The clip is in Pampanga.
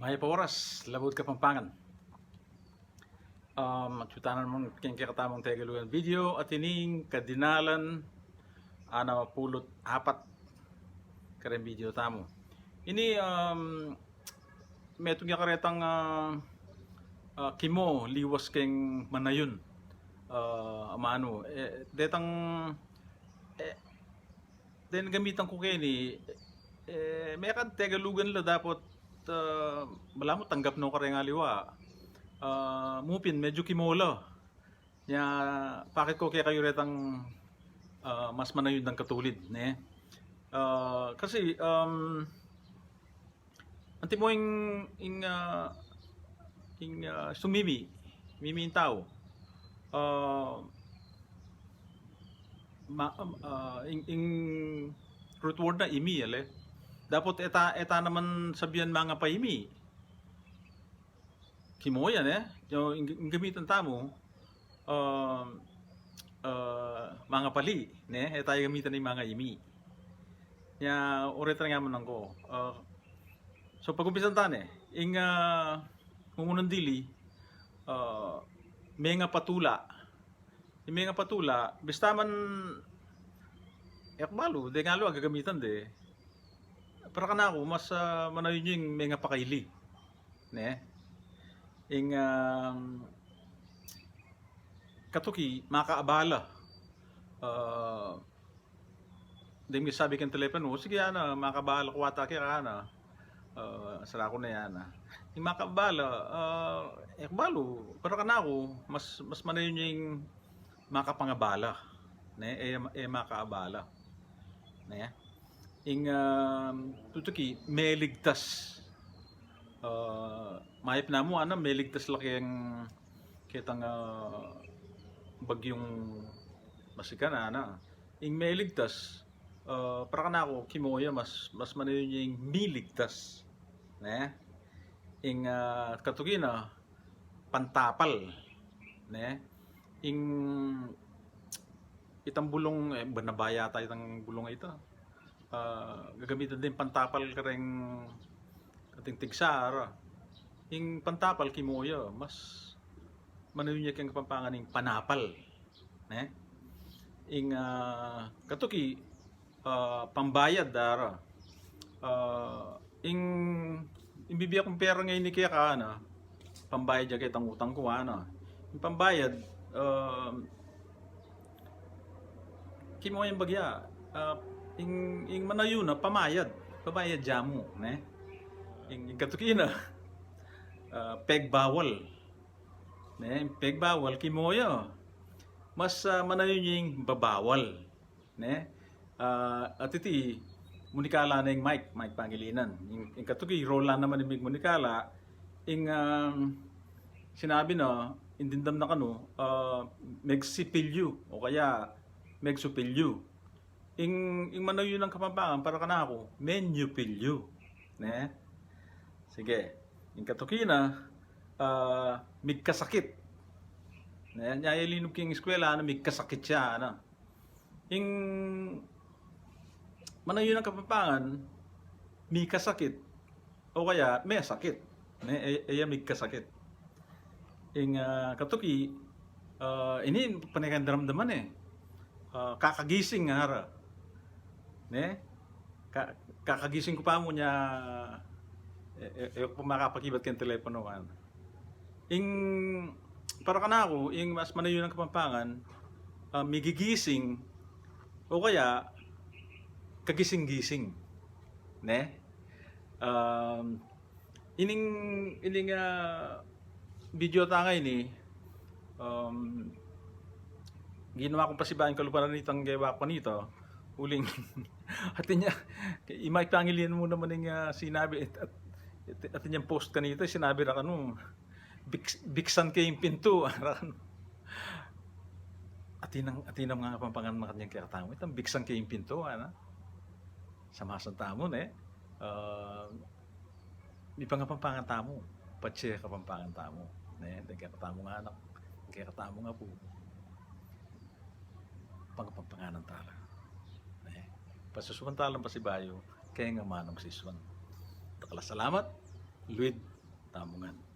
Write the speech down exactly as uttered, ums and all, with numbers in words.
Mayap a oras, Labuad Kapampangan. Um, atyu tana naman keng kekatamung Tegalugan video, at ining kadinalan anam a pulu't apat kareng video tamu. Ini, um, metung ya karetang, ah, ah, kimo liwas keng manayun. Ah, amanu, eh, detang, eh, den gamitan ku keni, eh, mekad Tegalugan la dapot, ah, balamu tanggap no kareng aliwa. Ah, mu pin, medyu kimo la. Nya, pakit ku kekayu retang, ah, mas manayun dang katulid, ne? Ah, kasi, um, antimo ing, ing, ah, ing, ah, sumimi, mimi ing tau. Ah, ma-, um, ah, ing, ing root word na imi, ale. Dapot e ta, e ta naman sabian mangapaimi. Kimo ya, ne? Yung, yung gamitan tamu, um, uh, mangapali, ne? E ta ya gamitan ing mangaimi. Nya, uretan ya mu ngan ku. Uh, so, pag-umpisan ta ne, ing, uh, mumunang dili, uh, mengapatula. Ing mengapatula, bista man, e ku balu, deng aliwa gagamitan de. Para kanaku, mas, ah, manayun ing mengapakaili. Ne? Ing, ah, katuki, makaabala. Ah, deng misabi keng teleponu, "O, sige, ana, makaabala ku ata keka, ana. Ah, sara ku ne, ana." Ing makaabala, ah, e ku balu, para kanaku, mas, mas manayun ing makapangabala, ne? E, e makaabala, ne? Ing, ah, tutuki, meligtas. Ah, mayap namu, ana, meligtas la keng ketang, ah, bagyung masikan, ana. Ing meligtas, ah, para kanaku, kimo ya, mas, mas manayun ya ing miligtas, ne? Ing, ah, katuki na, pantapal, ne? Ing itang bulung, e, banaba yata itang bulung a ita. Ah, gagamitan deng pantapal kareng ating tigsara. Ing pantapal, kimo ya, mas manayun ya keng Kapampangan ing panapal, ne? Ing, ah, katuki, ah, pambayad, dara. Ah, ing, ing bibie kung pera ngeni keka, ana, pambayad ya ketang utang ku, ana. Ing pambayad, ah, kimo yang bagya, ah, ing, ing manayun na, pamayad. Pamayad ya mu, ne? Ing, ing katuki na, ah, pegbawal. Ne? Ing pegbawal, kimo ya, mas, ah, manayun ya ing babawal. Ne? Ah, at iti, munikala na ing Mike, Mike Pangilinan. Ing, ing katuki, roll la naman ing migmunikala, ing, ah, sinabi na, ing dimdam na kanu, ah, megsipilyu, o kaya megsupilyu. Ing, ing manayun a Kapampangan, para kanaku, menyupilyu. Ne? Sige. Ing katuki na, ah, migkasakit. Ne? Nya, e linub keng eskwela, ana, migkasakit ya, ana. Ing manayun a Kapampangan, mikasakit, o kaya mesakit. Ne, e, e ya migkasakit. Ing, ah, katuki, ah, ini pane keng daramdaman, e. Ah, kakagising, ara. Ne? Ka-, kakagising ku pa mu nya, e, e, e ku pa makapakibat keng teleponu, kan. Ing, para kanaku, ing mas manayun a Kapampangan, ah, migigising, o kaya kagising-gising. Ne? Um, ining, ining, ah, video ta ngeni, um, ginawa kung pasibayu ing kalupa na nitang gewa ku kanita, uling, atin ya, i Mike Pangilinan mu naman ing, ah, sinabi, at, at, atin yang post kanita, sinabi ra kanu, "Biks-, biksan ke ing pintu," ara kanu. Atin nang, atin nang Kapampangan makanyan kekatamu, itang biksan ke ing pintu, ana. Samasan tamu, ne? Ah, mipangapampangan tamu, patse Kapampangan tamu, ne? Deng kekatamung anak, deng kekatamung apu, pangapampanganan ta la, ne? Pasusuan ta lang pasibayu keng amanung sisuan. Dakal a salamat, luid tamu ngan.